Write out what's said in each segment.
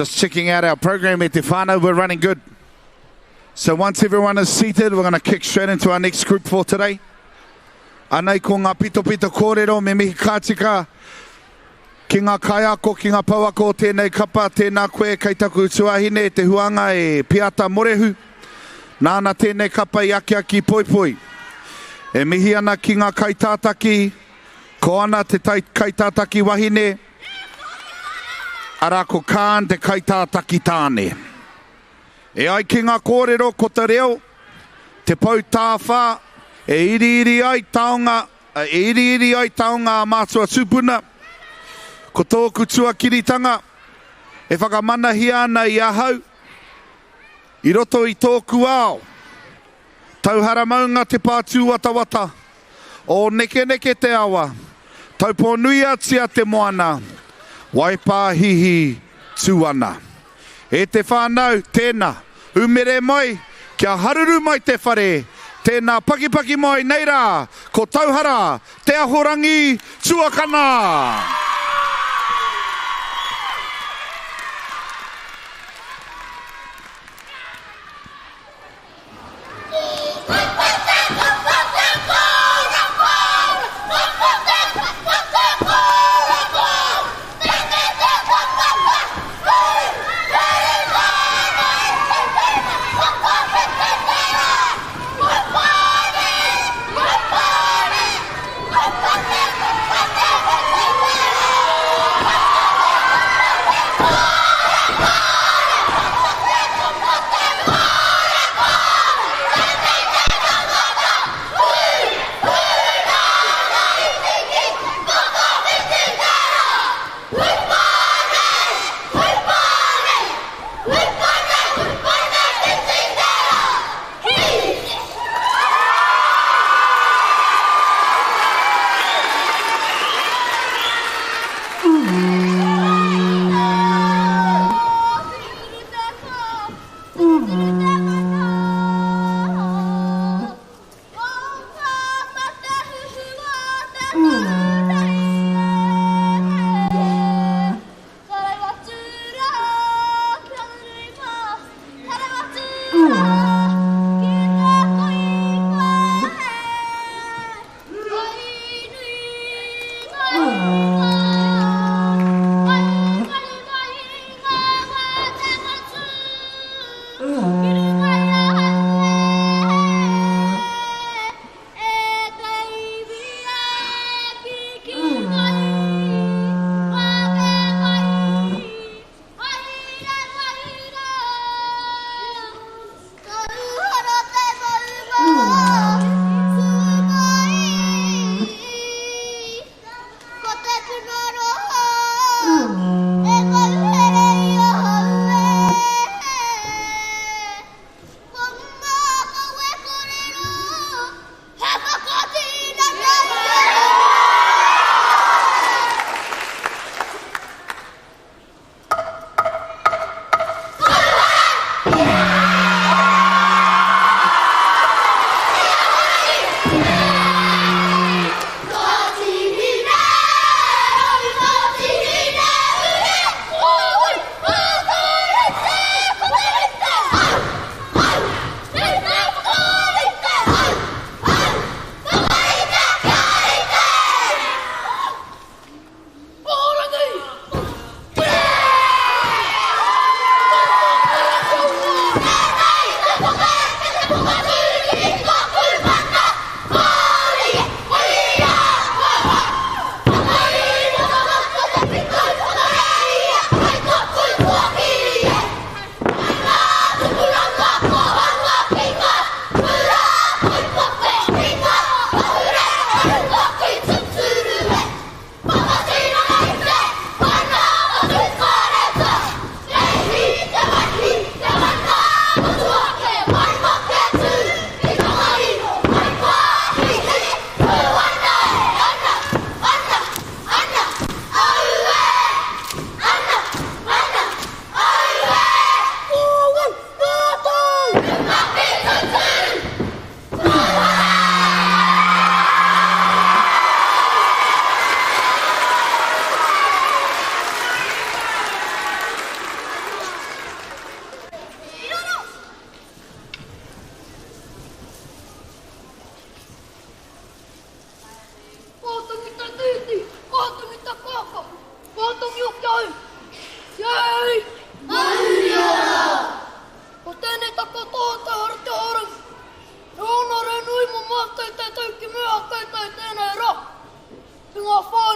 Just checking out our program at Te Whānau, we're running good. So once everyone is seated, we're going to kick straight into our next group for today. Anei ko ngā pitopito kōrero me mihi ka tika ki ngā kaiako, ki ngā pouako o tēnei kapa, tēnā koe kei taku tuahine te huanga e Piata Morehu. Nāna tēnei kapa i akiaki poipoi. E mihi ana ki ngā kaitātaki, ko ana te tai, kaitātaki wahine, Arā ko Kaan te kaitātaki tāne. E ai ki ngā kōrero ko te reo, te pou tāwhā, e iriiri ai taonga, e iriiri ai taonga a mātua tūpuna. Ko tōku tuakiritanga e whakamanahia ana i ahau i roto i tōku ao. Tauharamaunga te pā tūwatawata, o Nekeneke te awa, Taupō-nui-a-Tia te moana, Waipāhihi tū ana. E te whānau, tēnā, umere mai, kia haruru mai te whare, tēnā pakipaki mai nei rā, ko Tauhara te ahorangi tuakana!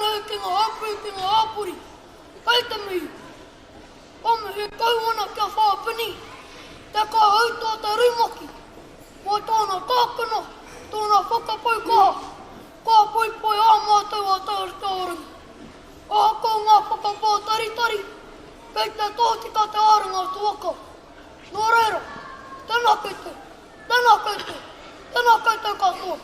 whānau, ki ngā hapū, ki ngā hapori. Kei te mihi. Ka mihi kau ana ki a Whāpini, te kāhauta o te rumaki, mō tōna tākana, tōna whakapau kaha, ka poipoi ā mātou a Tauriteorangi. Ahakoa ngā whakapātaritari, kei te tōtika te āranga o te waka. Nō reira, tēnā koutou, tēnā koutou, tēnā koutou katoa.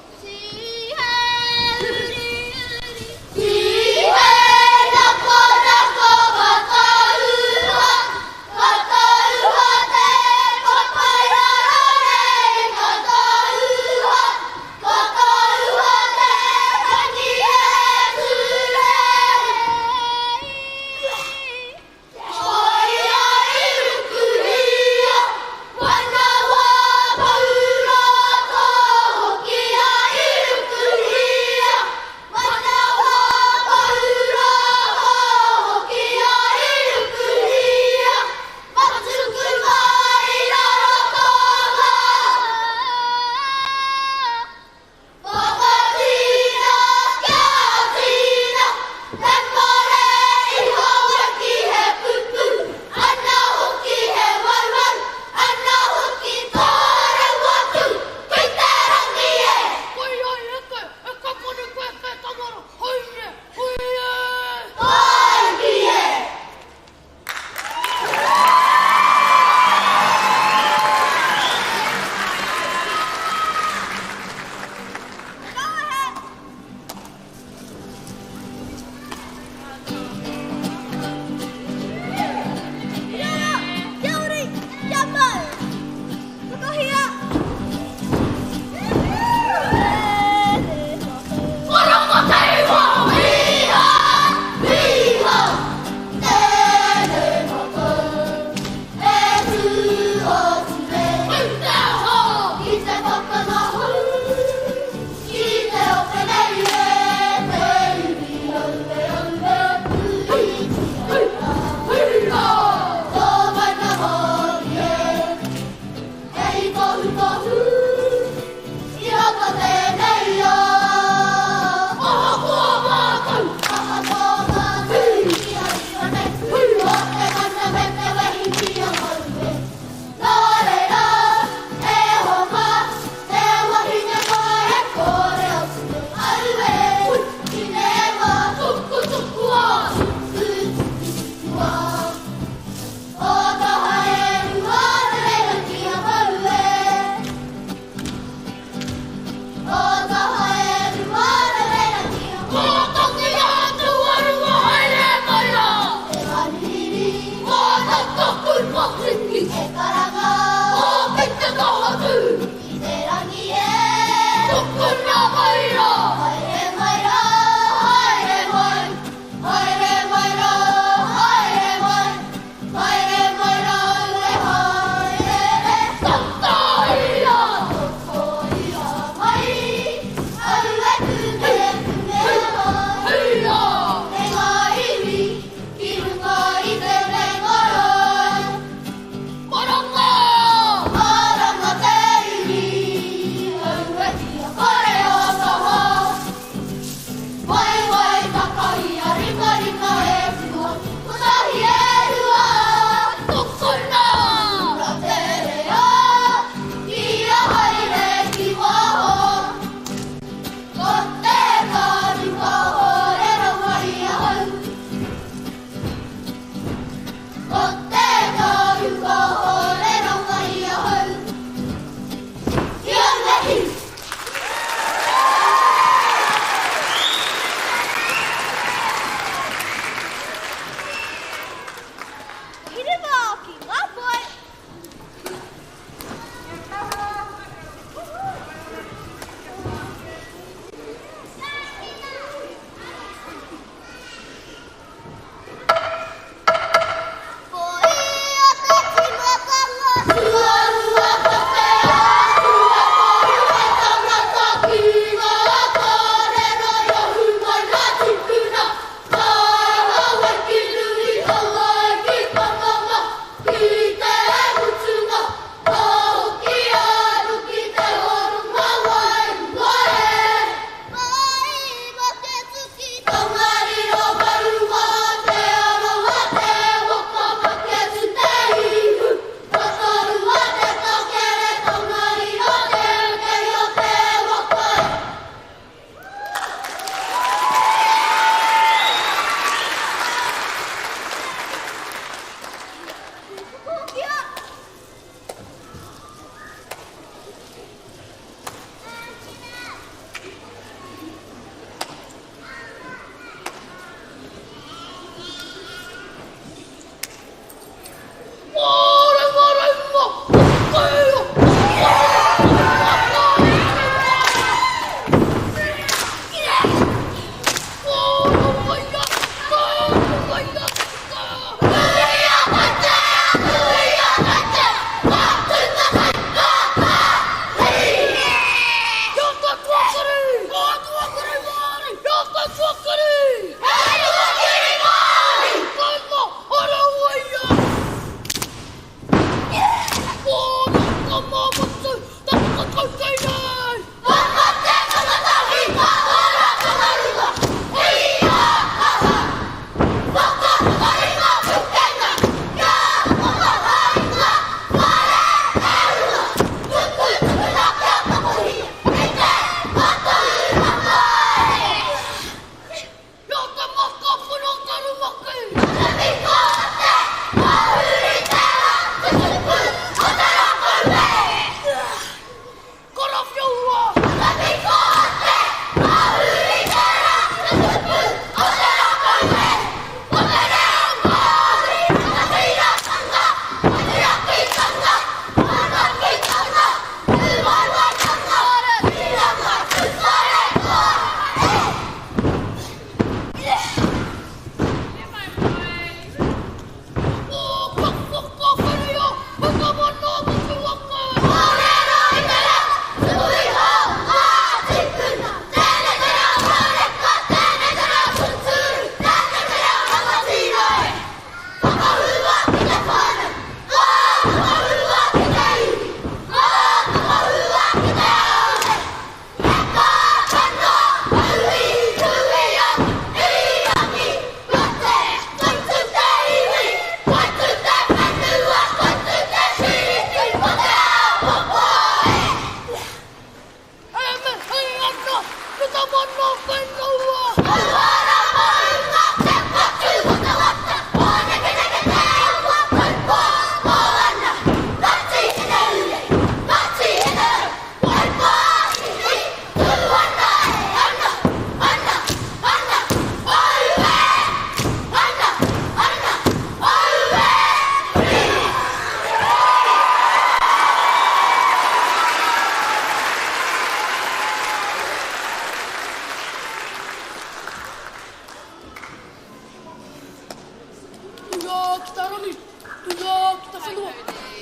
whenua,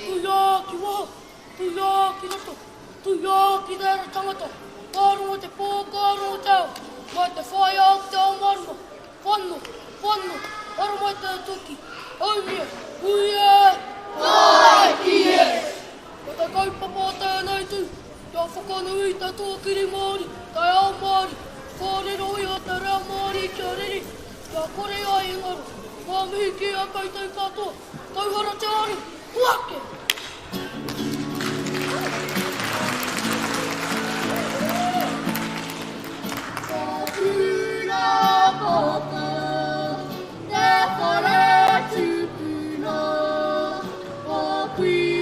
tuia ki waho, tuia ki roto, tuia ki te ara tangata, ka rongo te pō, ka rongo te ao, mai te whaea o te ao mārama, whano, whano, haramai te tuki, haumia, hui e, tāiki e! Ko te kaupapa o tēnei tū, kia whakanui te tuakiri Māori, te ao Māori, kōrero iho te reo Māori kia rere, kia kore ai e ngaro. Ngā mihi ki a koutou katoa, tauhara te aru, huake! Ko Kurapoto te whare tupuna o Kuiwai,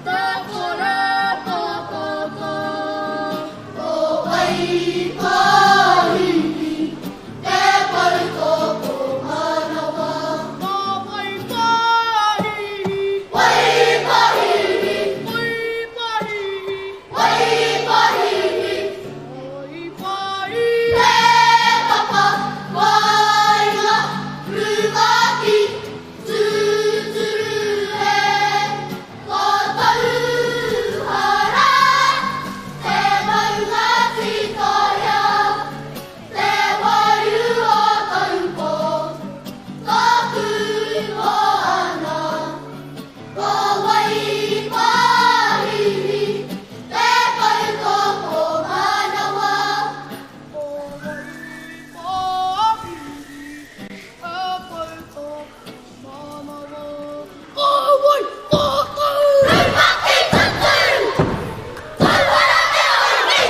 te whare pakaka o Waipahiki, te pou tokomanawa. Nā Waipahiki. Waipahiki. Waipahiki. Waipahiki. Waipahiki. Te papa waenga rumaki tūturu e ko Tauhara te maunga tītaia te wairua taupō taku moana ko Waipahiki te pou tokomanawa. Ko Waipahiki te pou tokomanawa. Ko wai tātou! Rumaki tūturu! Tauhara te aromi!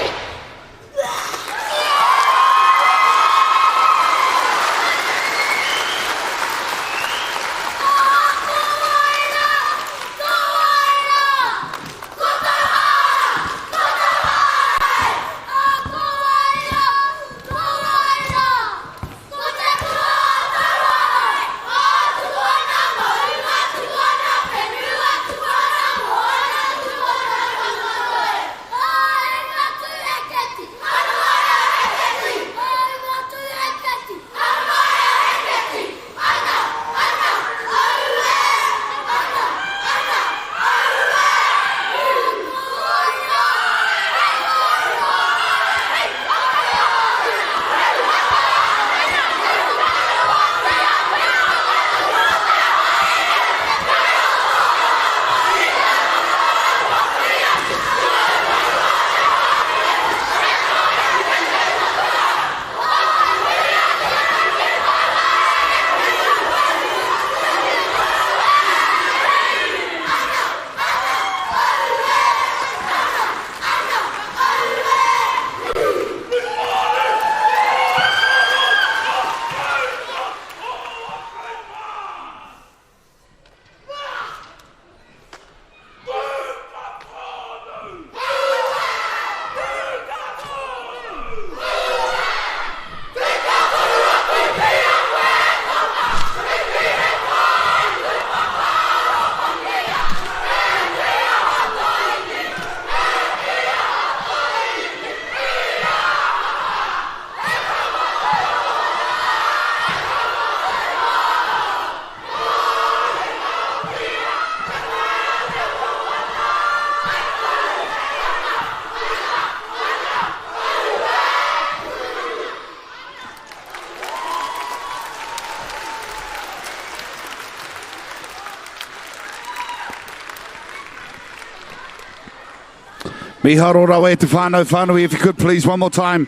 Miharo rawa e te whānau whānui, if you could please one more time.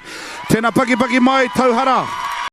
Tēnā paki paki mai, tauhara.